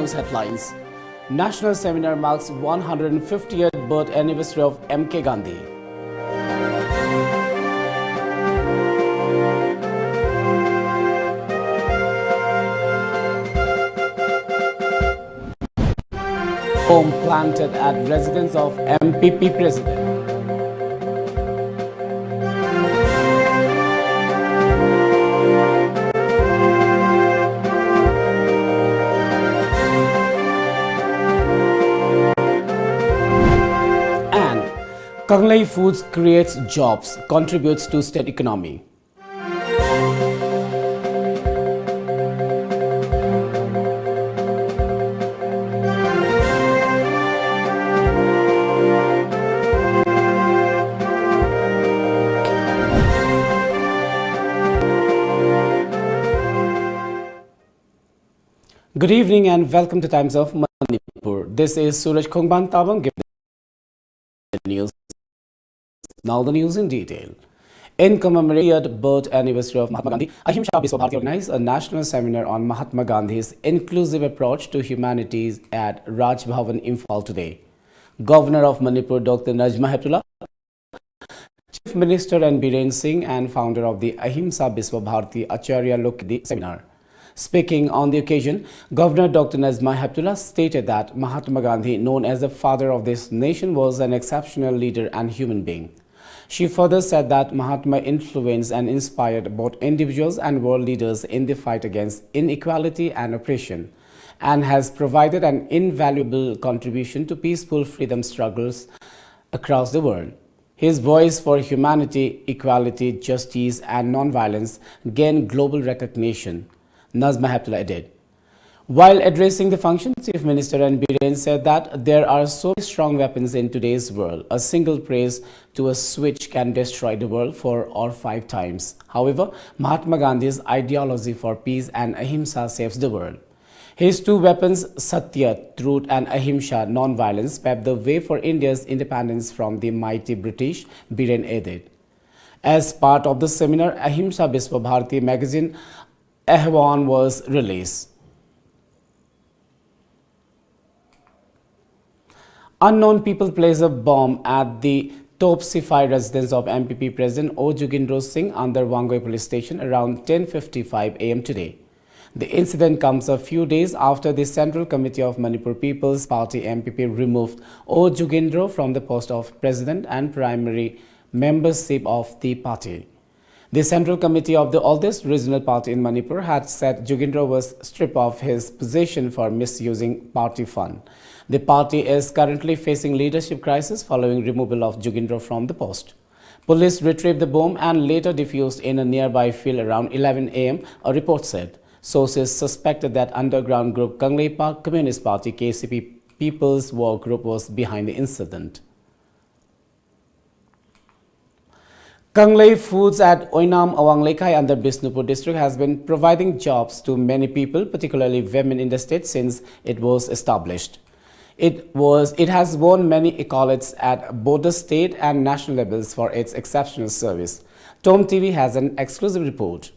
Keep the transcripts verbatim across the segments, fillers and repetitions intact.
News headlines. National seminar marks one hundred fiftieth birth anniversary of M K Gandhi. Bomb planted at residence of M P P president. And Kanglei Foods creates jobs, contributes to state economy. Good evening and welcome to Times of Manipur. This is Suraj Khongban Tabang giving the news. Now the news in detail. In commemorative birth anniversary of Mahatma Gandhi, Ahimsa Biswa Bharati organized a national seminar on Mahatma Gandhi's inclusive approach to humanity at Raj Bhavan, Imphal today. Governor of Manipur, Doctor Najma Heptulla, Chief Minister N Biren Singh and founder of the Ahimsa Biswa Bharati, Acharya Lokdi seminar. Speaking on the occasion, Governor Doctor Najma Heptulla stated that Mahatma Gandhi, known as the father of this nation, was an exceptional leader and human being. She further said that Mahatma influenced and inspired both individuals and world leaders in the fight against inequality and oppression, and has provided an invaluable contribution to peaceful freedom struggles across the world. His voice for humanity, equality, justice, and non-violence gained global recognition, Najma Heptulla added. While addressing the function, Chief Minister N Biren said that there are so many strong weapons in today's world. A single press to a switch can destroy the world four or five times. However, Mahatma Gandhi's ideology for peace and ahimsa saves the world. His two weapons, Satya, truth, and Ahimsa, non-violence, paved the way for India's independence from the mighty British, Biren added. As part of the seminar, Ahimsa Biswa Bharati magazine Ahwan was released. Unknown people placed a bomb at the top Sifai residence of M P P President O Jugindro Singh under Wangoi Police Station around ten fifty-five a m today. The incident comes a few days after the Central Committee of Manipur People's Party, M P P, removed O Jugindro from the post of President and primary membership of the party. The Central Committee of the oldest regional party in Manipur had said Jugindro was stripped of his position for misusing party fund. The party is currently facing leadership crisis following removal of Jugindro from the post. Police retrieved the bomb and later defused in a nearby field around eleven a m, a report said. Sources suspected that underground group Kangleipak Communist Party, K C P, People's War Group was behind the incident. Kanglei Foods at Oinam Awang Leikai under Bishnupur district has been providing jobs to many people, particularly women, in the state since it was established. It was, it has won many accolades at both the state and national levels for its exceptional service. Tom T V has an exclusive report.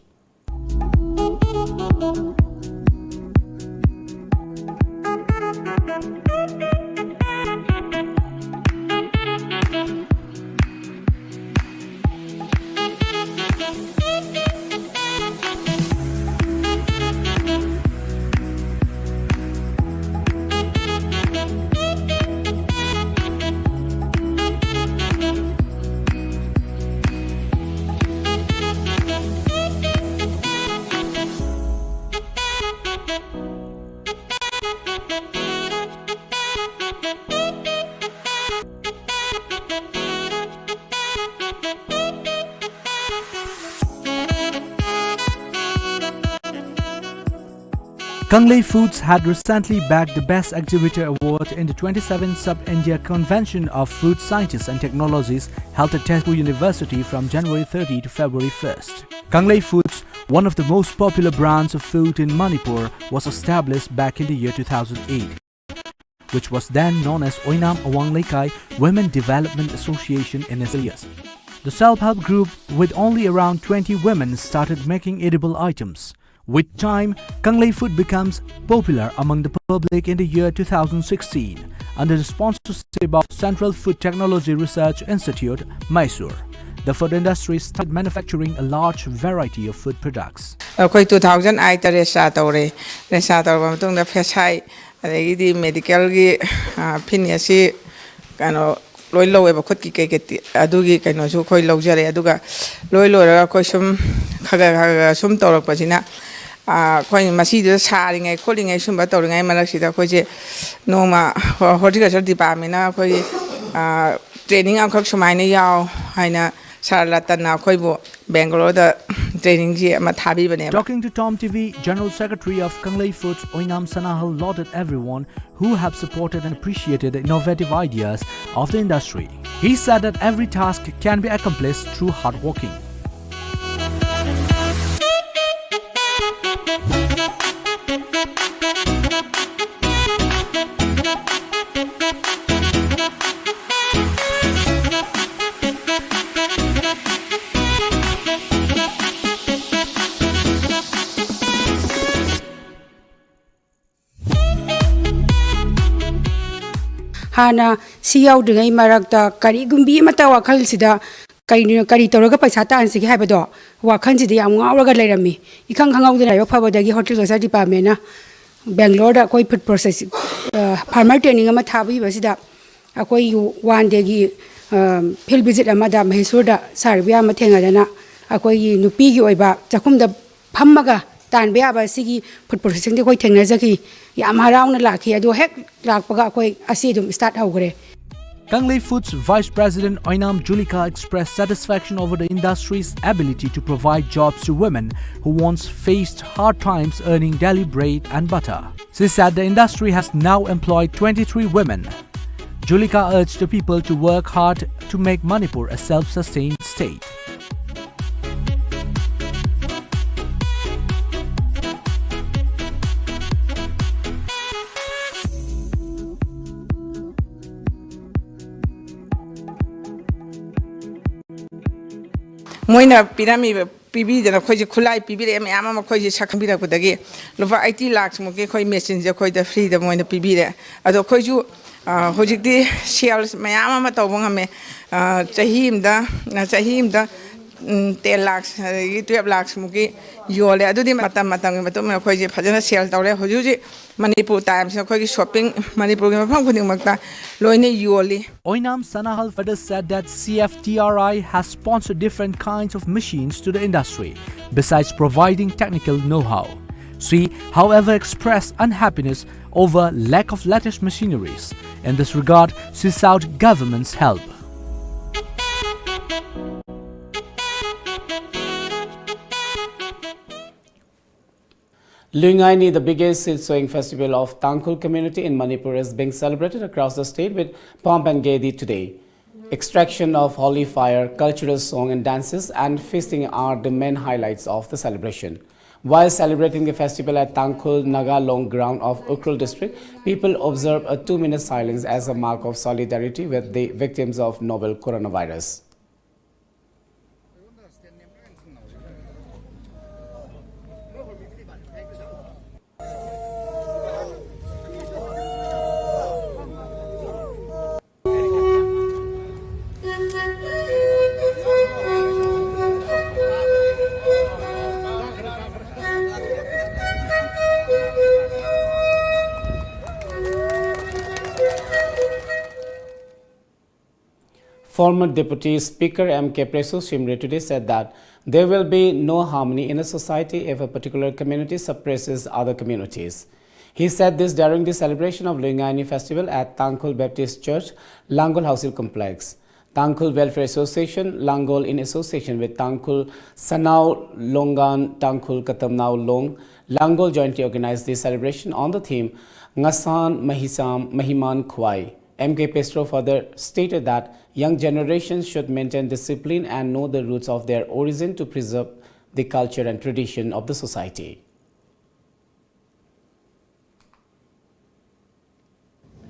Kanglei Foods had recently bagged the Best Exhibitor Award in the twenty-seventh Sub-India Convention of Food Scientists and Technologies held at Tezpur University from January thirty to February first. Kanglei Foods, one of the most popular brands of food in Manipur, was established back in the year two thousand eight, which was then known as Oinam Awang Leikai Women Development Association in its earliest. The self-help group, with only around twenty women, started making edible items. With time, Kanglei Food becomes popular among the public in the year two thousand sixteen, under the sponsorship of Central Food Technology Research Institute, Mysore. The food industry started manufacturing a large variety of food products. ꯑꯩꯈꯣꯏ two thousand eight ꯇ register ꯇꯧꯔꯦ꯫ Register ꯇꯧꯔꯕ ꯃꯇꯨꯡꯗ ꯐꯦꯁꯥꯏ, ꯑꯗꯒꯤꯗꯤ ꯃꯦꯗꯤꯀꯦꯜꯒꯤ, ꯑ, ꯐꯤꯠꯅꯦꯁꯁꯤ ꯀꯩꯅꯣ ꯂꯣꯏ ꯂꯧꯋꯦꯕ, ꯈꯨꯠꯀꯤ ꯀꯩꯀꯩ ꯇꯤ-, ꯑꯗꯨꯒꯤ ꯀꯩꯅꯣꯁꯨ ꯑꯩꯈꯣꯏ ꯂꯧꯖꯔꯦ꯫ ꯑꯗꯨꯒ ꯂꯣꯏ ꯂꯣꯏꯔꯒ ꯑꯩꯈꯣꯏ ꯁꯨꯝ ꯈꯔ ꯈꯔ ꯈꯔ ꯈꯔ ꯁꯨꯝ ꯇꯧꯔꯛꯄꯁꯤꯅ, ꯑ, ꯑꯩꯈꯣꯏ ꯃꯁꯤꯗ ꯁꯥꯔꯤꯉꯩ ꯈꯣꯠꯂꯤꯉꯩ ꯁꯨꯝꯕ ꯇꯧꯔꯤꯉꯩ ꯃꯔꯛꯁꯤꯗ ꯑꯩꯈꯣꯏꯁꯦ ꯅꯣꯡꯃ ꯍꯣ-, horticulture department ꯅ ꯑꯩꯈꯣꯏꯒꯤ, ꯑ, training ꯑꯃꯈꯛ ꯁꯨꯃꯥꯏꯅ ꯌꯥꯎ ꯍꯥꯏꯅ ꯁꯥꯔ ꯂꯇꯟꯅ ꯑꯩꯈꯣꯏꯕꯨ ꯕꯦꯡꯒꯂꯣꯔꯗ trainingꯁꯤ ꯑꯃ ꯊꯥꯕꯤꯕꯅꯦꯕ꯫ Talking to Tom T V, General Secretary of Kanglei Foods, Oinam Sanahal lauded everyone who have supported and appreciated the innovative ideas of the industry. He said that every task can be accomplished through hard working. ꯍꯥꯟꯅ ꯁꯤ ꯌꯥꯎꯗ꯭ꯔꯤꯉꯩ ꯃꯔꯛꯇ ꯀꯔꯤꯒꯨꯝꯕꯤ ꯑꯃꯠꯇ ꯋꯥꯈꯜꯁꯤꯗ ꯀꯔꯤꯅꯣ, ꯀꯔꯤ ꯇꯧꯔꯒ ꯄꯩꯁꯥ ꯇꯥꯟꯁꯤꯒꯦ ꯍꯥꯏꯕꯗꯣ ꯋꯥꯈꯜꯁꯤꯗ ꯌꯥꯝ ꯉꯥꯎꯔꯒ ꯂꯩꯔꯝꯃꯤ꯫ ꯏꯈꯪ ꯈꯪꯍꯧꯗꯅ ꯂꯥꯏꯕꯛ ꯐꯕꯗꯒꯤ horticulture department ꯅ ꯕꯦꯡꯒ꯭ꯂꯣꯔꯗ ꯑꯩꯈꯣꯏ food process, ꯑ, farmer training ꯑꯃ ꯊꯥꯕꯤꯕꯁꯤꯗ ꯑꯩꯈꯣꯏ one day ꯒꯤ, ꯑ, field visit ꯑꯃꯗ ꯃꯍꯦꯁꯨꯔꯗ ꯁꯥꯔ ꯏꯕꯣꯌꯥꯝ ꯑꯃ ꯊꯦꯡꯅꯗꯅ ꯑꯩꯈꯣꯏꯒꯤ ꯅꯨꯄꯤꯒꯤ ꯑꯣꯏꯕ ꯆꯥꯛꯈꯨꯝꯗ ꯐꯝꯃꯒ ꯇꯥꯟꯕ ꯌꯥꯕ ꯑꯁꯤꯒꯤ food processing ꯗꯤ ꯑꯩꯈꯣꯏ ꯊꯦꯡꯅꯖꯈꯤ꯫ ꯌꯥꯝ ꯍꯔꯥꯎꯅ ꯂꯥꯛꯈꯤ꯫ ꯑꯗꯣ ꯍꯦꯛ ꯂꯥꯛꯄꯒ ꯑꯩꯈꯣꯏ ꯑꯁꯤ ꯑꯗꯨꯝ start ꯍꯧꯈ꯭ꯔꯦ꯫ Kanglei Foods Vice President Oinam Julika expressed satisfaction over the industry's ability to provide jobs to women who once faced hard times earning daily bread and butter. She said the industry has now employed twenty-three women. Julika urged the people to work hard to make Manipur a self-sustained state. ꯃꯣꯏꯅ ꯄꯤꯔꯝꯃꯤꯕ, ꯄꯤꯕꯤꯗꯅ ꯑꯩꯈꯣꯏꯁꯦ ꯈꯨꯠꯂꯥꯏ ꯄꯤꯕꯤꯔꯛꯑꯦ ꯃꯌꯥꯝ ꯑꯃ꯫ ꯑꯩꯈꯣꯏꯁꯦ ꯁꯛ ꯈꯪꯕꯤꯔꯛꯄꯗꯒꯤ ꯂꯨꯄꯥ eighty ꯂꯥꯛꯁꯃꯨꯛꯀꯤ ꯑꯩꯈꯣꯏ ꯃꯦꯆꯤꯟꯁꯦ ꯑꯩꯈꯣꯏꯗ free ꯗ ꯃꯣꯏꯅ ꯄꯤꯕꯤꯔꯦ꯫ ꯑꯗꯣ ꯑꯩꯈꯣꯏꯁꯨ ꯑ, ꯍꯧꯖꯤꯛꯇꯤ ꯁꯦꯜꯁ ꯃꯌꯥꯝ ꯑꯃ ꯇꯧꯕ ꯉꯝꯃꯦ꯫ ꯑ, ꯆꯍꯤ ꯑꯃꯗ, ꯑ, ꯆꯍꯤ ꯑꯃꯗ, ꯎꯝ, ꯇꯦꯟ ꯂꯥꯛꯁ ꯑꯗꯒꯤ ꯇꯨꯌꯦꯜꯞ ꯂꯥꯛꯁꯃꯨꯛꯀꯤ ꯌꯣꯜꯂꯦ꯫ ꯑꯗꯨꯗꯤ ꯃꯇꯝ ꯃꯇꯝꯒꯤ ꯃꯇꯨꯡ ꯏꯟꯅ ꯑꯩꯈꯣꯏꯁꯦ ꯐꯖꯅ ꯁꯦꯜ ꯇꯧꯔꯦ꯫ ꯍꯧꯖꯤꯛ ꯍꯧꯖꯤꯛ ꯃꯅꯤꯄꯨꯔ ꯇꯥꯏꯝꯁ ꯑꯩꯈꯣꯏꯒꯤ ꯁꯣꯞꯄꯤꯡ ꯃꯅꯤꯄꯨꯔꯒꯤ ꯃꯐꯝ ꯈꯨꯗꯤꯡꯃꯛꯇ ꯂꯣꯏꯅ ꯌꯣꯜꯂꯤ꯫ Oinam Sanahal further said that C F T R I has sponsored different kinds of machines to the industry, besides providing technical know-how. She, however, expressed unhappiness over lack of latest machineries. In this regard, she sought government's help. Luingaini, the biggest seed sowing festival of Tangkhul community in Manipur, is being celebrated across the state with pomp and gaiety today. Extraction of holy fire, cultural song and dances, and feasting are the main highlights of the celebration. While celebrating the festival at Tangkhul Naga Long ground of Ukhrul district, people observe a two-minute silence as a mark of solidarity with the victims of novel coronavirus. Former Deputy Speaker M K Preso Shimray today said that there will be no harmony in a society if a particular community suppresses other communities. He said this during the celebration of Luingaini festival at Tangkhul Baptist Church, Langol Housing Complex. Tangkhul Welfare Association, Langol, in association with Tangkhul Sanao Longan, Tangkhul Katamnao Long, Langol, jointly organized the celebration on the theme Ngasan Mahisam Mahiman Khwai. M K Preso further stated that young generations should maintain discipline and know the roots of their origin to preserve the culture and tradition of the society.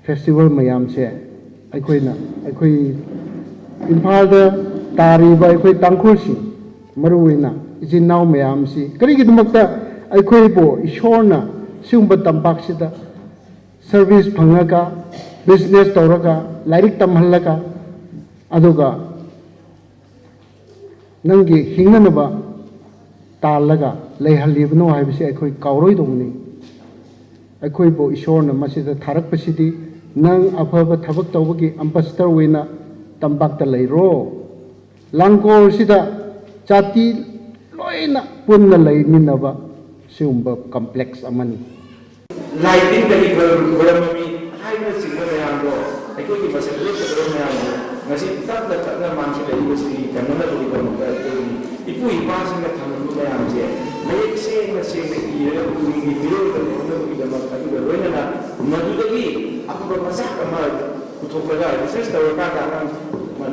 Festival ꯃꯌꯥꯝꯁꯦ ꯑꯩꯈꯣꯏꯅ, ꯑꯩꯈꯣꯏ ꯏꯝꯐꯥꯜꯗ ꯇꯥꯔꯤꯕ ꯑꯩꯈꯣꯏ ꯇꯥꯡꯈꯨꯜꯁꯤꯡ, ꯃꯔꯨꯑꯣꯏꯅ ꯏꯆꯤꯟ ꯏꯅꯥꯎ ꯃꯌꯥꯝꯁꯤ ꯀꯔꯤꯒꯤꯗꯃꯛꯇ ꯑꯩꯈꯣꯏꯕꯨ ꯏꯁꯣꯔꯅ ꯁꯤꯒꯨꯝꯕ ꯇꯝꯄꯥꯛꯁꯤꯗ ꯁꯔꯚꯤꯁ ꯐꯪꯉꯒ ꯕꯤꯖꯤꯅꯦꯁ ꯇꯧꯔꯒ, ꯂꯥꯏꯔꯤꯛ ꯇꯝꯍꯜꯂꯒ, ꯑꯗꯨꯒ ꯅꯪꯒꯤ ꯍꯤꯡꯅꯅꯕ ꯇꯥꯜꯂꯒ ꯂꯩꯍꯜꯂꯤꯕꯅꯣ ꯍꯥꯏꯕꯁꯤ ꯑꯩꯈꯣꯏ ꯀꯥꯎꯔꯣꯏꯗꯧꯕꯅꯤ꯫ ꯑꯩꯈꯣꯏꯕꯨ ꯏꯁꯣꯔꯅ ꯃꯁꯤꯗ ꯊꯥꯔꯛꯄꯁꯤꯗꯤ, "ꯅꯪ ꯑꯐꯕ ꯊꯕꯛ ꯇꯧꯕꯒꯤ ꯑꯝꯕꯦꯁꯦꯗꯔ ꯑꯣꯏꯅ ꯇꯝꯄꯥꯛꯇ ꯂꯩꯔꯣ, ꯂꯥꯡꯒꯣꯜꯁꯤꯗ ꯖꯥꯇꯤ ꯂꯣꯏꯅ ꯄꯨꯟꯅ ꯂꯩꯃꯤꯟꯅꯕ ꯁꯤꯒꯨꯝꯕ ꯀꯝꯄ꯭ꯂꯦꯛꯁ ꯑꯃꯅꯤ"꯫ ꯂꯥꯏ ꯇꯤꯟꯗꯒꯤ ꯈꯣꯏꯔꯝ-, ꯈꯣꯏꯔꯝꯕ ꯃꯤ ꯍꯥꯏꯕꯅꯆꯤꯡꯕ ꯃꯌꯥꯝꯗꯣ, ꯑꯩꯈꯣꯏꯒꯤ ꯃꯁꯛ ꯂꯦꯞꯀꯗꯕ ꯃꯌꯥꯝꯗꯣ ꯉꯁꯤ ꯇꯞꯅ ꯇꯞꯅ ꯃꯥꯡꯁꯤꯜꯂꯛꯂꯤꯕꯁꯤꯒꯤ ꯀꯟꯅꯅꯕꯒꯤꯗꯃꯛꯇ ꯑꯩꯈꯣꯏꯒꯤ ꯏꯄꯨ ꯏꯄꯥꯁꯤꯡꯅ ꯊꯝꯂꯝꯕ ꯃꯌꯥꯝꯁꯦ ꯃꯌꯦꯛ ꯁꯦꯡꯅ ꯁꯦꯡꯅ ꯏꯔꯒ ꯇꯨꯡꯒꯤ ꯃꯤꯔꯣꯜꯗ ꯂꯩꯍꯧꯅꯕꯒꯤꯗꯃꯛ, ꯑꯗꯨꯒ ꯂꯣꯏꯅꯅ ꯃꯗꯨꯗꯒꯤ ꯑꯐꯕ ꯃꯆꯥꯛ ꯑꯃ ꯄꯨꯊꯣꯛꯂꯒ ꯔꯤꯁꯔꯁ ꯇꯧꯔꯀꯥꯟꯗ ꯑꯉꯥꯡ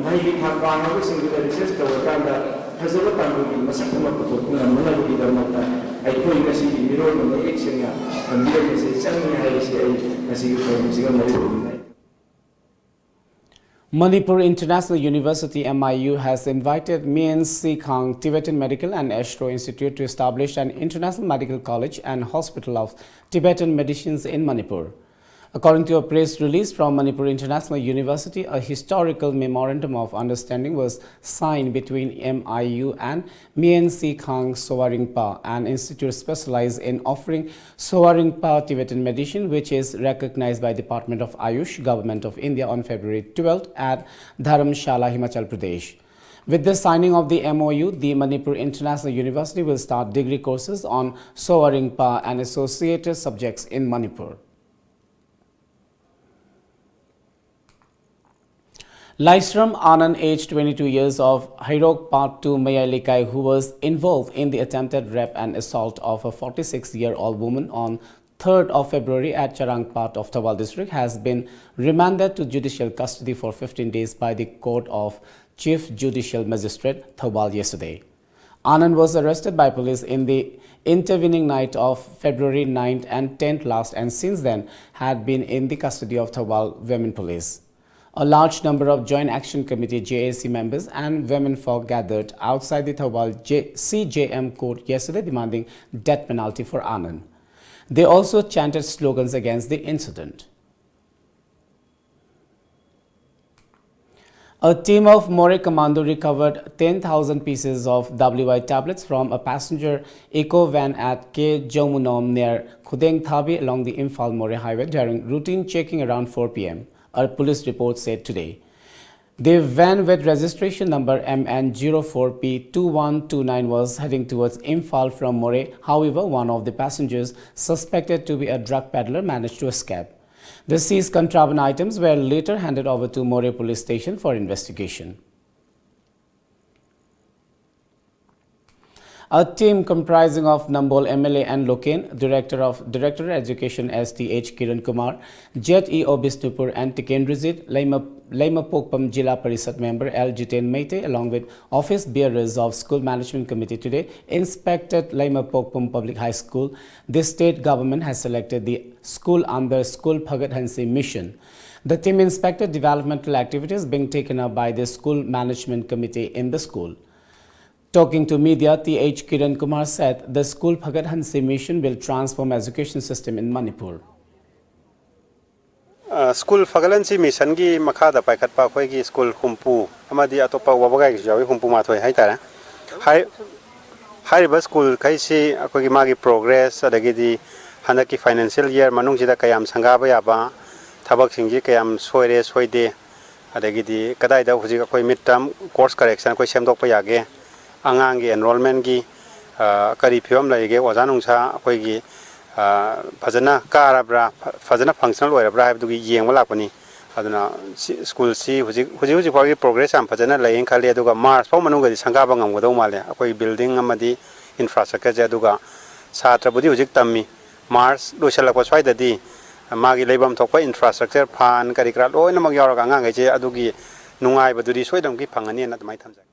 ꯃꯍꯩꯒꯤ ꯊꯥꯛ ꯋꯥꯡꯉꯕꯁꯤꯡꯗꯨꯗ ꯔꯤꯁꯔꯁ ꯇꯧꯔꯀꯥꯟꯗ ꯐꯖꯕ ꯇꯥꯡꯈꯨꯜꯒꯤ ꯃꯁꯛ ꯑꯃ ꯄꯨꯊꯣꯛꯄ ꯉꯝꯅꯅꯕꯒꯤꯗꯃꯛꯇ ꯑꯩꯈꯣꯏ ꯉꯁꯤꯒꯤ ꯃꯤꯔꯣꯜꯅ ꯃꯌꯦꯛ ꯁꯦꯡꯅ ꯊꯝꯕꯤꯔꯝꯕꯁꯦ ꯆꯪꯉꯤ ꯍꯥꯏꯕꯁꯤ ꯑꯩ ꯉꯁꯤꯒꯤ ꯊꯧꯔꯝꯁꯤꯒ ꯃꯔꯤ ꯂꯩꯅꯩ꯫ Manipur International University, M I U, has invited Myen Shih Khang Tibetan Medical and Astro Institute to establish an international medical college and hospital of Tibetan medicines in Manipur. According to a press release from Manipur International University, a historical memorandum of understanding was signed between M I U and Myen Shih Khang Sowa Ringpa, an institute specialized in offering Sowa Ringpa Tibetan medicine, which is recognized by Department of Ayush, Government of India, on February twelfth at Dharamshala, Himachal Pradesh. With the signing of the M O U, the Manipur International University will start degree courses on Sowa Ringpa and associated subjects in Manipur. Laisram Anand, aged twenty-two years, of Heirok Part two Mayai Lekai, who was involved in the attempted rape and assault of a forty-six-year-old woman on third of February at Charang Part of Thoubal district, has been remanded to judicial custody for fifteen days by the Court of Chief Judicial Magistrate, Thoubal, yesterday. Anand was arrested by police in the intervening night of February ninth and tenth last, and since then had been in the custody of Thoubal Women Police. A large number of Joint Action Committee, J A C, members and women folk gathered outside the Thoubal J-, C J M court yesterday, demanding death penalty for Anand. They also chanted slogans against the incident. A team of Moreh commando recovered ten thousand pieces of W I tablets from a passenger eco van at K Jomunom near Khudengthabi along the Imphal Moreh highway during routine checking around four p m, a police report said today. The van with registration number M N zero four P two one two nine was heading towards Imphal from Moreh. However, one of the passengers, suspected to be a drug peddler, managed to escape. The seized contraband items were later handed over to Moreh Police Station for investigation. A team comprising of Nambol M L A N Loken, Director of Director Education S T H Kiran Kumar, Z E O Bishnupur N Tikendrajit, Leima, Leimapokpam Zilla Parishad member L Jiten Meitei, along with office bearers of School Management Committee today inspected Leimapokpam Public High School. The state government has selected the school under School Phagat Hanse Mission. The team inspected developmental activities being taken up by the School Management Committee in the school. Talking to media, T H Kiran Kumar said the School Phagat Hanse Mission will transform education system in Manipur. School ꯐꯒꯠꯍꯟꯁꯤ ꯃꯤꯁꯟꯒꯤ ꯃꯈꯥꯗ ꯄꯥꯏꯈꯠꯄ ꯑꯩꯈꯣꯏꯒꯤ school ꯍꯨꯝꯐꯨ ꯑꯃꯗꯤ ꯑꯇꯣꯞꯄ ꯋꯥꯕꯒꯥꯏꯒꯤꯁꯨ ꯌꯥꯎꯏ, ꯍꯨꯝꯐꯨ ꯃꯥꯊꯣꯏ ꯍꯥꯏꯇꯥꯔꯦ꯫ ꯍꯥꯏ-, ꯍꯥꯏꯔꯤꯕ ꯁ꯭ꯀꯨꯜꯈꯩꯁꯤ ꯑꯩꯈꯣꯏꯒꯤ ꯃꯥꯒꯤ ꯄ꯭ꯔꯣꯒ꯭ꯔꯦꯁ, ꯑꯗꯒꯤꯗꯤ ꯍꯟꯗꯛꯀꯤ ꯐꯥꯏꯅꯥꯟꯁꯤꯌꯦꯜ ꯏꯌꯔ ꯃꯅꯨꯡꯁꯤꯗ ꯀꯌꯥꯝ ꯁꯪꯒꯥꯕ ꯌꯥꯕ, ꯊꯕꯛꯁꯤꯡꯁꯤ ꯀꯌꯥꯝ ꯁꯣꯏꯔꯦ ꯁꯣꯏꯗꯦ, ꯑꯗꯒꯤꯗꯤ ꯀꯗꯥꯏꯗ ꯍꯧꯖꯤꯛ ꯑꯩꯈꯣꯏ ꯃꯤꯠ ꯇꯔꯝ ꯀꯣꯔꯁ ꯀꯔꯦꯛꯁꯟ ꯑꯩꯈꯣꯏ ꯁꯦꯝꯗꯣꯛꯄ ꯌꯥꯒꯦ, ꯑꯉꯥꯡꯒꯤ ꯑꯦꯟꯔꯣꯜꯃꯦꯟꯒꯤ ꯀꯔꯤ ꯐꯤꯕꯝ ꯂꯩꯒꯦ, ꯑꯣꯖꯥ ꯅꯨꯡꯁꯥ ꯑꯩꯈꯣꯏꯒꯤ ꯐꯖꯅ ꯀꯥꯔꯕ꯭ꯔꯥ, ꯐꯖꯅ ꯐꯪꯁꯅꯦꯜ ꯑꯣꯏꯔꯕ꯭ꯔꯥ ꯍꯥꯏꯕꯗꯨꯒꯤ ꯌꯦꯡꯕ ꯂꯥꯛꯄꯅꯤ꯫ ꯑꯗꯨꯅ ꯁ꯭ꯀꯨꯜꯁꯤ ꯍꯧꯖꯤꯛ ꯍꯧꯖꯤꯛ ꯍꯧꯖꯤꯛ ꯐꯥꯎꯒꯤ ꯄ꯭ꯔꯣꯒ꯭ꯔꯦꯁ ꯌꯥꯝ ꯐꯖꯅ ꯂꯩꯌꯦꯅ ꯈꯜꯂꯤ꯫ ꯑꯗꯨꯒ ꯃꯥꯔꯆ ꯐꯥꯎ ꯃꯅꯨꯡꯗꯗꯤ ꯁꯪꯒꯥꯕ ꯉꯝꯒꯗꯧ ꯃꯥꯜꯂꯦ꯫ ꯑꯩꯈꯣꯏ ꯕꯤꯜꯗꯤꯡ ꯑꯃꯗꯤ ꯏꯟꯐ꯭ꯔꯥꯁ꯭ꯇ꯭ꯔꯛꯆꯔꯁꯦ꯫ ꯑꯗꯨꯒ ꯁꯥꯇ꯭ꯔꯕꯨꯗꯤ ꯍꯧꯖꯤꯛ ꯇꯝꯃꯤ꯫ ꯃꯥꯔꯆ ꯂꯣꯏꯁꯤꯜꯂꯛꯄ ꯁ꯭ꯋꯥꯏꯗꯗꯤ ꯃꯥꯒꯤ ꯂꯩꯐꯝ ꯊꯣꯛꯄ ꯏꯟꯐ꯭ꯔꯥꯁ꯭ꯇ꯭ꯔꯛꯆꯔ, ꯐꯥꯟ ꯀꯔꯤ ꯀꯔꯥ ꯂꯣꯏꯅꯃꯛ ꯌꯥꯎꯔꯒ ꯑꯉꯥꯡꯈꯩꯁꯦ ꯑꯗꯨꯒꯤ ꯅꯨꯡꯉꯥꯏꯕꯗꯨꯗꯤ ꯁꯣꯏꯗꯅꯃꯛꯀꯤ ꯐꯪꯒꯅꯤꯅ ꯑꯗꯨꯃꯥꯏꯅ ꯊꯝꯖꯒꯦ꯫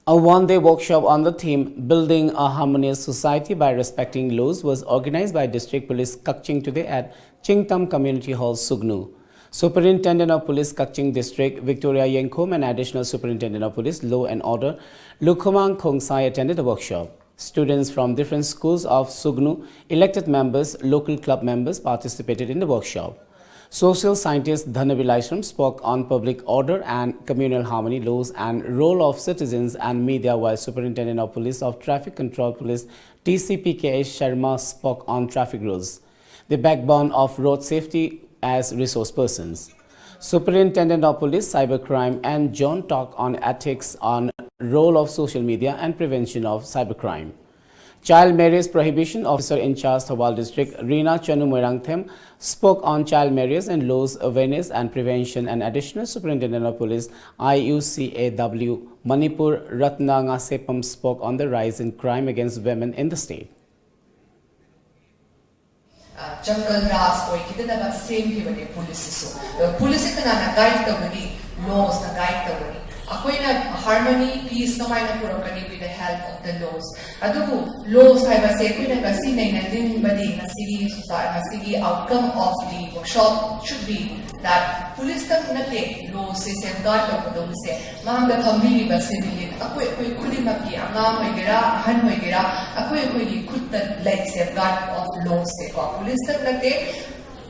A one-day workshop on the theme Building a Harmonious Society by Respecting Laws was organized by District Police Kakching today at Chingtam Community Hall, Sugnu. Superintendent of Police Kakching District, Victoria Yengkhom, and Additional Superintendent of Police, Law and Order, Lukhumang Khongsai attended the workshop. Students from different schools of Sugnu, elected members, local club members participated in the workshop. Social scientist Dhanavi Laishram spoke on public order and communal harmony laws and role of citizens and media, while Superintendent of Police of Traffic Control Police, T C P K S Sharma, spoke on traffic rules, the backbone of road safety, as resource persons. Superintendent of Police Cybercrime and John talk on ethics on role of social media and prevention of cybercrime. Child Marriage Prohibition Officer in charge Thoubal District, Rina Chanu Moirangthem, spoke on child marriage and laws awareness and prevention, and Additional Superintendent of Police, I U C A W, Manipur, Ratna Ngasepam, spoke on the rise in crime against women in the state. ꯖꯪꯒꯜ ꯔꯥꯖ ꯑꯣꯏꯈꯤꯗꯅꯕ ꯁꯦꯝꯈꯤꯕꯅꯦ ꯄꯨꯂꯤꯁꯁꯤꯁꯨ꯫ ꯄꯨꯂꯤꯁꯁꯤ ꯀꯅꯥꯅ guide ꯇꯧꯒꯅꯤ? ꯂꯣꯁꯅ guide ꯇꯧꯒꯅꯤ꯫ ꯑꯩꯈꯣꯏꯅ harmony, peace ꯀꯃꯥꯏꯅ ꯄꯨꯔꯛꯀꯅꯤ? With the help of the laws. ꯑꯗꯨꯕꯨ loss ꯍꯥꯏꯕꯁꯦ ꯑꯩꯈꯣꯏꯅ ꯉꯁꯤ ꯅꯩꯅꯅꯤꯡꯕꯗꯤ ꯉꯁꯤꯒꯤ ꯁꯣꯁꯥꯏ-, ꯉꯁꯤꯒꯤ outcome of the workshop should be that ꯄꯨꯂꯤꯁꯇꯪ ꯅꯠꯇꯦ ꯂꯣꯁꯁꯦ ꯁꯦꯐꯒꯥꯔꯗ ꯇꯧꯒꯗꯧꯕꯁꯦ꯫ ꯃꯥꯡꯗ ꯐꯝꯕꯤꯔꯤꯕ ꯁꯤꯚꯤꯂꯤꯌꯟ ꯑꯩꯈꯣꯏ ꯑꯩꯈꯣꯏ ꯈꯨꯗꯤꯡꯃꯛꯀꯤ, ꯑꯉꯥꯡ ꯑꯣꯏꯒꯦꯔꯥ, ꯑꯍꯟ ꯑꯣꯏꯒꯦꯔꯥ, ꯑꯩꯈꯣꯏ ꯑꯩꯈꯣꯏꯒꯤ ꯈꯨꯠꯇ ꯂꯩ safeguard of lawsꯁꯦꯀꯣ꯫ ꯄꯨꯂꯤꯁꯇꯪ ꯅꯠꯇꯦ,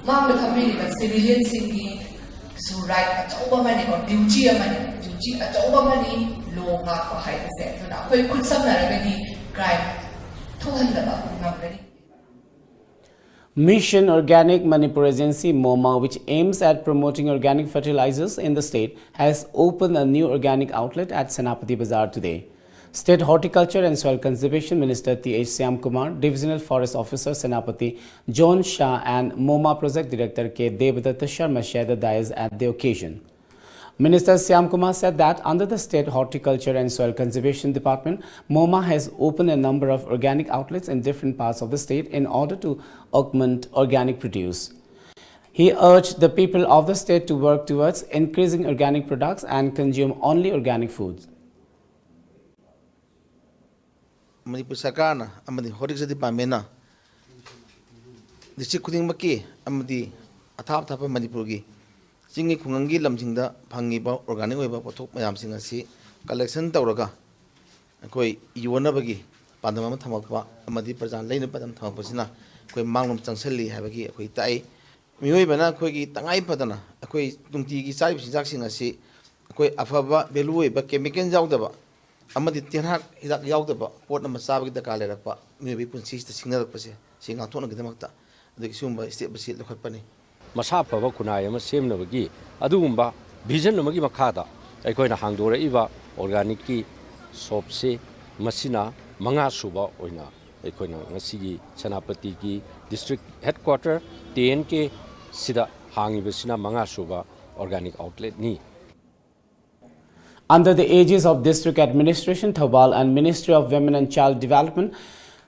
ꯃꯥꯡꯗ ꯐꯝꯕꯤꯔꯤꯕ ꯁꯤꯚꯤꯂꯤꯌꯟꯁꯤꯡꯒꯤꯁꯨ ꯔꯥꯏꯠ ꯑꯆꯧꯕ ꯑꯃꯅꯤꯀꯣ, ꯗ꯭ꯌꯨꯇꯤ ꯑꯃꯅꯤ, ꯗ꯭ꯌꯨꯇꯤ ꯑꯆꯧꯕ ꯑꯃꯅꯤ ꯂꯣ ꯉꯥꯛꯄ ꯍꯥꯏꯕꯁꯦ꯫ ꯑꯗꯨꯅ ꯑꯩꯈꯣꯏ ꯈꯨꯠ ꯁꯝꯅꯔꯒꯗꯤ ꯀ꯭ꯔꯥꯏꯝ ꯊꯣꯛꯍꯟꯗꯕ ꯉꯝꯒꯅꯤ꯫ Mission Organic Manipur Agency, MOMA, which aims at promoting organic fertilizers in the state, has opened a new organic outlet at Senapati Bazar today. State Horticulture and Soil Conservation Minister T H Shyam Kumar, Divisional Forest Officer Senapati John Shah, and MOMA Project Director K Devadatta Sharma shared the dais at the occasion. Minister Shyam Kumar said that under the State Horticulture and Soil Conservation Department, MOMA has opened a number of organic outlets in different parts of the state in order to augment organic produce. He urged the people of the state to work towards increasing organic products and consume only organic foods. Manipur ꯁꯔꯀꯥꯔꯅ ꯑꯃꯗꯤ horticulture ꯗꯤꯄꯥꯔꯠꯃꯦꯟꯅ district ꯈꯨꯗꯤꯡꯃꯛꯀꯤ ꯑꯃꯗꯤ ꯑꯊꯥꯞ ꯑꯊꯥꯞꯄ ꯃꯅꯤꯄꯨꯔꯒꯤ ꯆꯤꯡꯒꯤ ꯈꯨꯡꯒꯪꯒꯤ ꯂꯝꯁꯤꯡꯗ ꯐꯪꯉꯤꯕ organic ꯑꯣꯏꯕ ꯄꯣꯠꯊꯣꯛ ꯃꯌꯥꯝꯁꯤꯡ ꯑꯁꯤ ꯀꯂꯦꯛꯁꯟ ꯇꯧꯔꯒ ꯑꯩꯈꯣꯏ ꯌꯣꯟꯅꯕꯒꯤ ꯄꯥꯟꯗꯝ ꯑꯃ ꯊꯝꯃꯛꯄ ꯑꯃꯗꯤ ꯄ꯭ꯔꯖꯥ ꯂꯩꯅꯕ ꯄꯥꯟꯗꯝ ꯊꯝꯃꯛꯄꯁꯤꯅ ꯑꯩꯈꯣꯏ ꯃꯥꯡꯂꯣꯝ ꯆꯪꯁꯤꯜꯂꯤ ꯍꯥꯏꯕꯒꯤ ꯑꯩꯈꯣꯏ ꯇꯥꯛꯏ꯫ ꯃꯤꯑꯣꯏꯕꯅ ꯑꯩꯈꯣꯏꯒꯤ ꯇꯉꯥꯏ ꯐꯗꯅ ꯑꯩꯈꯣꯏ ꯅꯨꯡꯇꯤꯒꯤ ꯆꯥꯔꯤꯕ ꯆꯤꯟꯖꯥꯛꯁꯤꯡ ꯑꯁꯤ ꯑꯩꯈꯣꯏ ꯑꯐꯕ, value ꯑꯣꯏꯕ, chemical ꯌꯥꯎꯗꯕ ꯑꯃꯗꯤ ꯇꯤꯜꯍꯥꯠ ꯍꯤꯗꯥꯛ ꯌꯥꯎꯗꯕ ꯄꯣꯠ ꯑꯃ ꯆꯥꯕꯒꯤ ꯗꯔꯀꯥꯔ ꯂꯩꯔꯛꯄ, ꯃꯤꯑꯣꯏꯕꯒꯤ ꯄꯨꯟꯁꯤꯁꯤꯗ ꯁꯤꯡꯅꯔꯛꯄꯁꯦ, ꯁꯤ ꯉꯥꯛꯊꯣꯛꯅꯕꯒꯤꯗꯃꯛꯇ ꯑꯗꯒꯤ ꯁꯤꯒꯨꯝꯕ step ꯑꯁꯤ ꯂꯧꯈꯠꯄꯅꯤ꯫ ꯃꯁꯥ ꯐꯕ ꯈꯨꯟꯅꯥꯏ ꯑꯃ ꯁꯦꯝꯅꯕꯒꯤ ꯑꯗꯨꯒꯨꯝꯕ vision ꯑꯃꯒꯤ ꯃꯈꯥꯗ ꯑꯩꯈꯣꯏꯅ ꯍꯥꯡꯗꯣꯔꯛꯏꯕ organicꯀꯤ shopꯁꯤ ꯃꯁꯤꯅ ꯃꯉꯥ ꯁꯨꯕ ꯑꯣꯏꯅ ꯑꯩꯈꯣꯏꯅ ꯉꯁꯤꯒꯤ ꯁꯦꯅꯥꯄꯇꯤꯒꯤ district headquarter T N K ꯁꯤꯗ ꯍꯥꯡꯉꯤꯕꯁꯤꯅ ꯃꯉꯥ ꯁꯨꯕ organic outletꯅꯤ꯫ Under the aegis of District Administration, Thoubal and Ministry of Women and Child Development,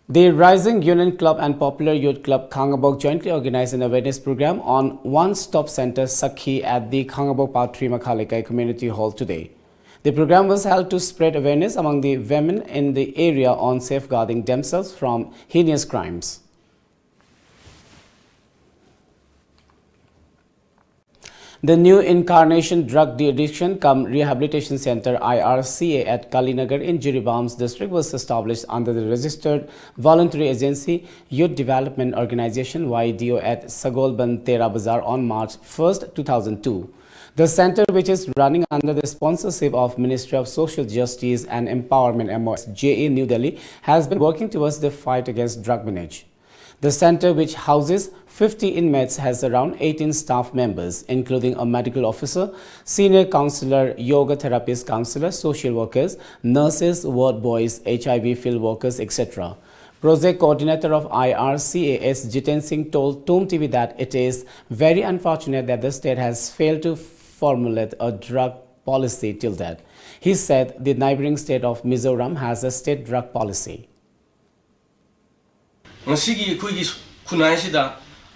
the Rising Union Club and Popular Youth Club Khangabok jointly organized an awareness program on One Stop Center Sakhi at the Khangabok Patri Makhalekai Community Hall today. The program was held to spread awareness among the women in the area on safeguarding themselves from heinous crimes. The new Incarnation Drug De-Addiction cum Rehabilitation Center, I R C A, at Kalinagar in Jiribam's district was established under the registered voluntary agency Youth Development Organization, Y D O, at Sagolband Tera Bazar on March first, two thousand two. The center, which is running under the sponsorship of Ministry of Social Justice and Empowerment, M O S J A, New Delhi, has been working towards the fight against drug lineage. The center, which houses fifty inmates, has around eighteen staff members, including a medical officer, senior counselor, yoga therapist counselor, social workers, nurses, ward boys, H I V field workers, et cetera. Project coordinator of I R C A S, Jiten Singh, told Toom T V that it is very unfortunate that the state has failed to formulate a drug policy till that. He said the neighboring state of Mizoram has a state drug policy. ꯉꯁꯤꯒꯤ ꯑꯩꯈꯣꯏꯒꯤ ꯈꯨꯟꯅꯥꯏꯁꯤꯗ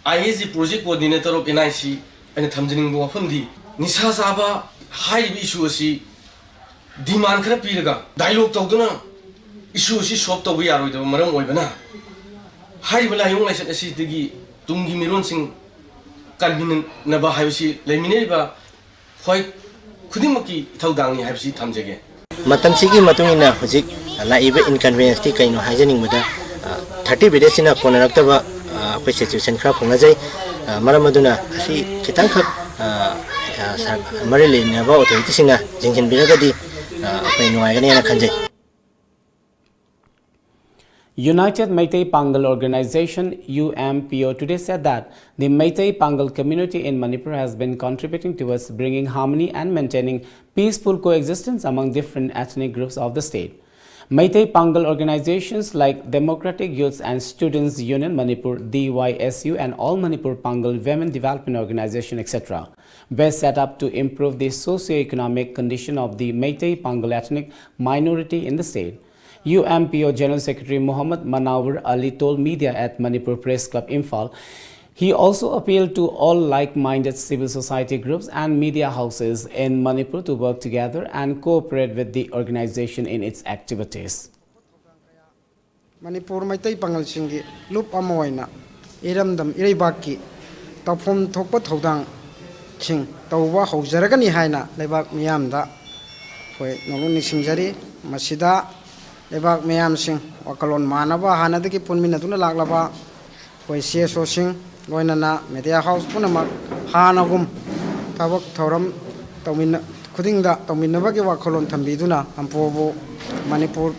I A S ꯒꯤ project coordinator of N I C ꯑꯩꯅ ꯊꯝꯖꯅꯤꯡꯕ ꯋꯥꯐꯝꯗꯤ, ꯅꯤꯁꯥ ꯆꯥꯕ ꯍꯥꯏꯔꯤꯕ issue ꯑꯁꯤ demand ꯈꯔ ꯄꯤꯔꯒ dialogue ꯇꯧꯗꯨꯅ issue ꯑꯁꯤ solve ꯇꯧꯕ ꯌꯥꯔꯣꯏꯗꯕ ꯃꯔꯝ ꯑꯣꯏꯕꯅ, ꯍꯥꯏꯔꯤꯕ ꯂꯥꯏꯑꯣꯡ ꯂꯥꯏꯆꯠ ꯑꯁꯤꯗꯒꯤ ꯇꯨꯡꯒꯤ ꯃꯤꯔꯣꯟꯁꯤꯡ ꯀꯟꯃꯤꯟꯅꯕ ꯍꯥꯏꯕꯁꯤ ꯂꯩꯃꯤꯟꯅꯔꯤꯕ ꯍꯣꯏ, ꯈꯨꯗꯤꯡꯃꯛꯀꯤ ꯏꯊꯧꯗꯥꯡꯅꯤ ꯍꯥꯏꯕꯁꯤ ꯊꯝꯖꯒꯦ꯫ ꯃꯇꯝꯁꯤꯒꯤ ꯃꯇꯨꯡ ꯏꯟꯅ ꯍꯧꯖꯤꯛ ꯂꯥꯛꯏꯕ inconvenienceꯇꯤ ꯀꯩꯅꯣ ꯍꯥꯏꯖꯅꯤꯡꯕꯗ, ꯑ, thirty villageꯁꯤꯅ ꯀꯣꯟꯅꯔꯛꯇꯕ, ꯑ, ꯑꯩꯈꯣꯏ ꯁꯤꯆꯨꯋꯦꯁꯟ ꯈꯔ ꯐꯣꯡꯅꯖꯩ꯫ ꯃꯔꯝ ꯑꯗꯨꯅ ꯑꯁꯤ ꯈꯤꯇꯪꯈꯛ ꯃꯔꯤ ꯂꯩꯅꯕ ꯑꯣꯊꯣꯔꯤꯇꯤꯁꯤꯡꯅ ꯌꯦꯡꯁꯤꯟꯕꯤꯔꯒꯗꯤ ꯑꯩꯈꯣꯏ ꯅꯨꯡꯉꯥꯏꯒꯅꯤ ꯍꯥꯏꯅ ꯈꯟꯖꯩ꯫ United Meitei Pangal Organization, U M P O, today said that the Meitei Pangal community in Manipur has been contributing towards bringing harmony and maintaining peaceful coexistence among different ethnic groups of the state. Meitei Pangal organizations like Democratic Youths and Students Union Manipur, D Y S U, and All Manipur Pangal Women Development Organization, et cetera, were set up to improve the socio-economic condition of the Meitei Pangal ethnic minority in the state. U M P O General Secretary Muhammad Manawar Ali told media at Manipur Press Club, Imphal. He also appealed to all like-minded civil society groups and media houses in Manipur to work together and cooperate with the organization in its activities. Manipur Meitei ꯄꯥꯉꯜꯁꯤꯡꯒꯤ ꯂꯨꯞ ꯑꯃ ꯑꯣꯏꯅ ꯏꯔꯝꯗꯝ ꯏꯔꯩꯕꯥꯛꯀꯤ ꯇꯧꯐꯝ ꯊꯣꯛꯄ ꯊꯧꯗꯥꯡꯁꯤꯡ ꯇꯧꯕ ꯍꯧꯖꯔꯒꯅꯤ ꯍꯥꯏꯅ ꯂꯩꯕꯥꯛ ꯃꯤꯌꯥꯝꯗ ꯑꯩꯈꯣꯏ ꯅꯣꯡꯂꯨꯛ ꯅꯤꯡꯁꯤꯡꯖꯔꯤ꯫ ꯃꯁꯤꯗ ꯂꯩꯕꯥꯛ ꯃꯤꯌꯥꯝꯁꯤꯡ ꯋꯥꯈꯜꯂꯣꯟ ꯃꯥꯟꯅꯕ, ꯍꯥꯟꯅꯗꯒꯤ ꯄꯨꯟꯃꯤꯟꯅꯗꯨꯅ ꯂꯥꯛꯂꯕ ꯑꯩꯈꯣꯏ ꯁꯤ ꯑꯦꯁ ꯑꯣꯁꯤꯡ, ꯂꯣꯏꯅꯅ ꯃꯦꯗꯤꯌꯥ ꯍꯥꯎꯁ ꯄꯨꯝꯅꯃꯛ ꯍꯥꯟꯅꯒꯨꯝ ꯊꯕꯛ ꯊꯧꯔꯝ ꯇꯧꯃꯤꯟꯅ ꯈꯨꯗꯤꯡꯗ ꯇꯧꯃꯤꯟꯅꯕꯒꯤ ꯋꯥꯈꯜꯂꯣꯟ ꯊꯝꯕꯤꯗꯨꯅ ꯑꯝꯄꯣꯕꯨ ꯃꯅꯤꯄꯨꯔ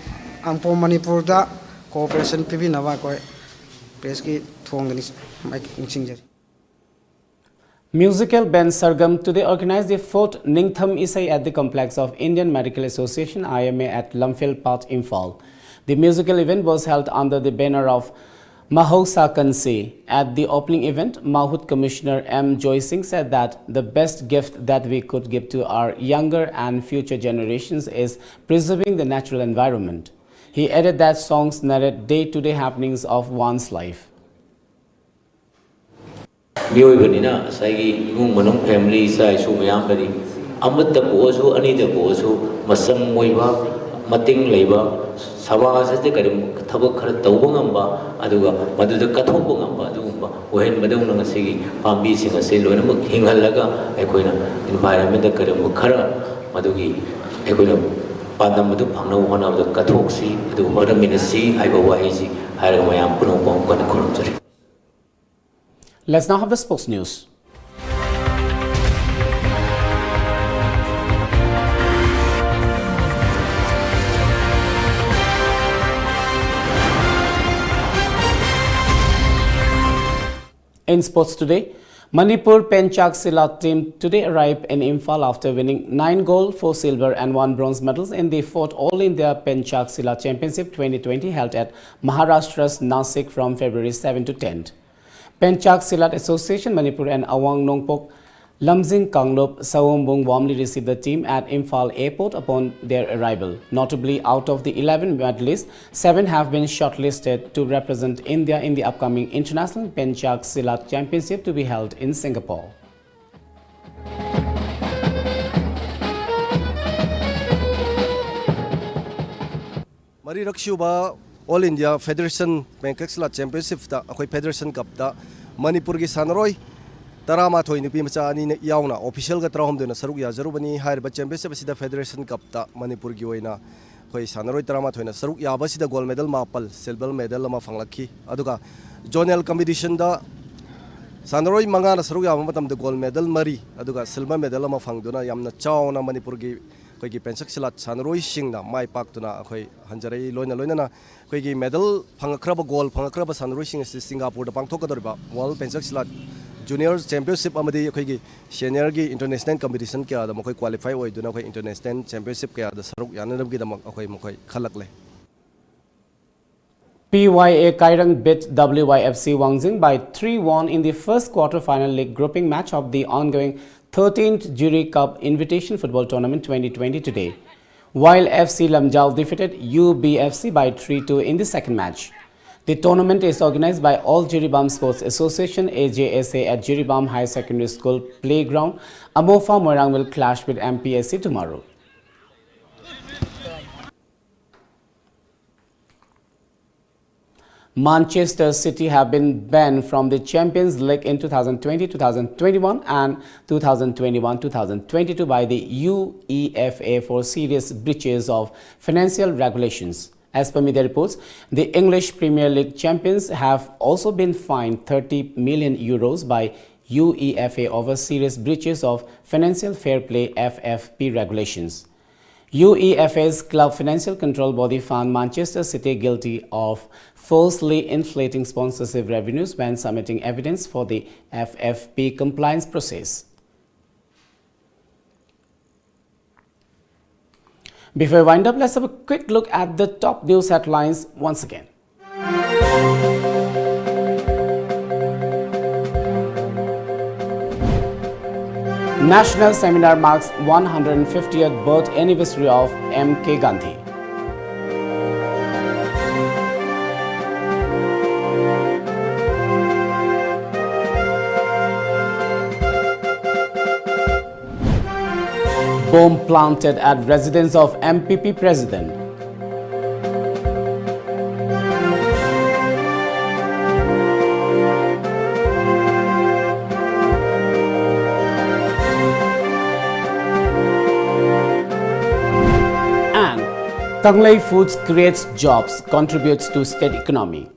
ꯑꯝꯄꯣ ꯃꯅꯤꯄꯨꯔꯗ ꯀꯣꯑꯣꯄꯔꯦꯁꯟ ꯄꯤꯕꯤꯅꯕ ꯑꯩꯈꯣꯏ ꯄ꯭ꯔꯦꯁꯀꯤ ꯊꯣꯡꯗ ꯅꯤꯡꯁꯤꯡꯖꯔꯤ꯫ Musical band Sargam today organized the fourth Ningtham Isai at the complex of Indian Medical Association, I M A, at Lamphel Path, Imphal. The musical event was held under the banner of Mahousa Kansi. At the opening event, Mahut Commissioner M Joy Singh said that the best gift that we could give to our younger and future generations is preserving the natural environment. He added that songs narrate day-to-day happenings of one's life. ꯃꯤꯑꯣꯏꯕꯅꯤꯅ ꯉꯁꯥꯏꯒꯤ ꯏꯃꯨꯡ ꯃꯅꯨꯡ family ꯏꯆꯥ ꯏꯁꯨ ꯃꯌꯥꯝ ꯂꯩꯔꯤ꯫ ꯑꯃꯠꯇ ꯄꯣꯛꯑꯁꯨ ꯑꯅꯤꯗ ꯄꯣꯛꯑꯁꯨ ꯃꯆꯪ ꯑꯣꯏꯕ ꯃꯇꯤꯡ ꯂꯩꯕ ꯁꯃꯥꯖ ꯑꯁꯤꯗ ꯀꯔꯤꯒꯨꯝꯕ ꯊꯕꯛ ꯈꯔ ꯇꯧꯕ ꯉꯝꯕ ꯑꯗꯨꯒ ꯃꯗꯨꯗ ꯀꯠꯊꯣꯛꯄ ꯉꯝꯕ ꯑꯗꯨꯒꯨꯝꯕ ꯑꯣꯏꯍꯟꯕꯗꯧꯅ ꯉꯁꯤꯒꯤ ꯄꯥꯝꯕꯤꯁꯤꯡ ꯑꯁꯤ ꯂꯣꯏꯅꯃꯛ ꯍꯤꯡꯍꯜꯂꯒ ꯑꯩꯈꯣꯏꯅ ꯏꯟꯚꯥꯏꯔꯣꯟꯃꯦꯟꯗ ꯀꯔꯤꯒꯨꯝꯕ ꯈꯔ ꯃꯗꯨꯒꯤ ꯑꯩꯈꯣꯏꯅ ꯄꯥꯟꯗꯝ ꯑꯗꯨ ꯐꯪꯅꯕ ꯍꯣꯠꯅꯕꯗ ꯀꯠꯊꯣꯛꯁꯤ ꯑꯗꯨꯒ ꯃꯔꯛꯃꯤꯟꯅꯁꯤ ꯍꯥꯏꯕ ꯋꯥꯍꯩꯁꯤ ꯍꯥꯏꯔꯒ ꯃꯌꯥꯝ ꯄꯨꯝꯅꯃꯛꯄꯨ ꯑꯃꯨꯛ ꯍꯟꯅ ꯈꯨꯔꯨꯝꯖꯔꯤ꯫ Let's now have the sports news. In sports today, Manipur Penchak Silat team today arrived in Imphal after winning nine gold, four silver and one bronze medals in the fourth All India Penchak Silat Championship twenty twenty held at Maharashtra's Nasik from February seven to ten. Penchak Silat Association Manipur and Awang Nongpok Lamjing Kanglup Sawombung warmly received the team at Imphal Airport upon their arrival. Notably, out of the eleven medalists, seven have been shortlisted to represent India in the upcoming International Penchak Silat Championship to be held in Singapore. ꯃꯔꯤꯔꯛ ꯁꯨꯕ All India Federation Penchak Silat Championshipꯇ ꯑꯩꯈꯣꯏ Federation Cupꯇ ꯃꯅꯤꯄꯨꯔꯒꯤ ꯁꯥꯟꯅꯔꯣꯏ ꯇꯔꯥꯃꯥꯊꯣꯏ, ꯅꯨꯄꯤ ꯃꯆꯥ ꯑꯅꯤꯅ ꯌꯥꯎꯅ officialꯒ ꯇꯔꯥꯍꯨꯝꯗꯣꯏꯅ ꯁꯔꯨꯛ ꯌꯥꯖꯔꯨꯕꯅꯤ꯫ ꯍꯥꯏꯔꯤꯕ championship ꯑꯁꯤꯗ Federation Cupꯇ ꯃꯅꯤꯄꯨꯔꯒꯤ ꯑꯣꯏꯅ ꯑꯩꯈꯣꯏ ꯁꯥꯟꯅꯔꯣꯏ ꯇꯔꯥꯃꯥꯊꯣꯏꯅ ꯁꯔꯨꯛ ꯌꯥꯕꯁꯤꯗ gold medal ꯃꯥꯄꯜ, silver medal ꯑꯃ ꯐꯪꯂꯛꯈꯤ꯫ ꯑꯗꯨꯒ zonal competitionꯗ ꯁꯥꯟꯅꯔꯣꯏ ꯃꯉꯥꯅ ꯁꯔꯨꯛ ꯌꯥꯕ ꯃꯇꯝꯗ gold medal ꯃꯔꯤ, ꯑꯗꯨꯒ silver medal ꯑꯃ ꯐꯪꯗꯨꯅ ꯌꯥꯝꯅ ꯆꯥꯎꯅ ꯃꯅꯤꯄꯨꯔꯒꯤ ꯑꯩꯈꯣꯏꯒꯤ Penchak Silat ꯁꯥꯟꯅꯔꯣꯏꯁꯤꯡꯅ ꯃꯥꯏ ꯄꯥꯛꯇꯨꯅ ꯑꯩꯈꯣꯏ ꯍꯟꯖꯔꯛꯏ꯫ ꯂꯣꯏꯅ ꯂꯣꯏꯅꯅ ꯑꯩꯈꯣꯏꯒꯤ medal ꯐꯪꯉꯛꯈ꯭ꯔꯕ, gold ꯐꯪꯉꯛꯈ꯭ꯔꯕ ꯁꯥꯟꯅꯔꯣꯏꯁꯤꯡ ꯑꯁꯤ ꯁꯤꯡꯒꯥꯄꯨꯔꯗ ꯄꯥꯡꯊꯣꯛꯀꯗꯧꯔꯤꯕ World Penchak Silat Junior Championship ꯑꯃꯗꯤ ꯑꯩꯈꯣꯏꯒꯤ seniorꯒꯤ international competition ꯀꯌꯥꯗ ꯃꯈꯣꯏ qualify ꯑꯣꯏꯗꯨꯅ ꯑꯩꯈꯣꯏ international championship ꯀꯌꯥꯗ ꯁꯔꯨꯛ ꯌꯥꯅꯅꯕꯒꯤꯗꯃꯛ ꯑꯩꯈꯣꯏ ꯃꯈꯣꯏ ꯈꯜꯂꯛꯂꯦ꯫ P Y A Kairang beat W Y F C Wangjing by three one in the first quarter-final league grouping match of the ongoing thirteenth Jury Cup Invitation Football Tournament twenty twenty today, while F C Lamjao defeated U B F C by three two in the second match. The tournament is organized by All Jiribam Sports Association, A J S A, at Jiribam Higher Secondary School playground. Amofa Moirang will clash with M P S C tomorrow. Manchester City have been banned from the Champions League in two thousand twenty, two thousand twenty-one and two thousand twenty-one, two thousand twenty-two by the UEFA for serious breaches of financial regulations. As per media reports, the English Premier League champions have also been fined thirty million euros by UEFA over serious breaches of financial fair play, F F P, regulations. UEFA's club financial control body found Manchester City guilty of falsely inflating sponsorship revenues when submitting evidence for the F F P compliance process. Before we wind up, let's have a quick look at the top news headlines once again. National seminar marks one hundred fiftieth birth anniversary of M K Gandhi. Bomb planted at residence of M P P president. And Tanglei Foods creates jobs, contributes to state economy.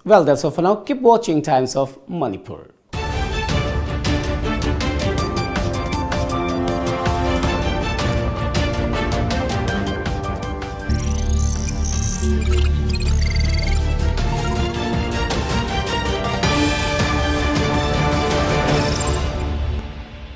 Well, that's all for now. Keep watching Times of Manipur.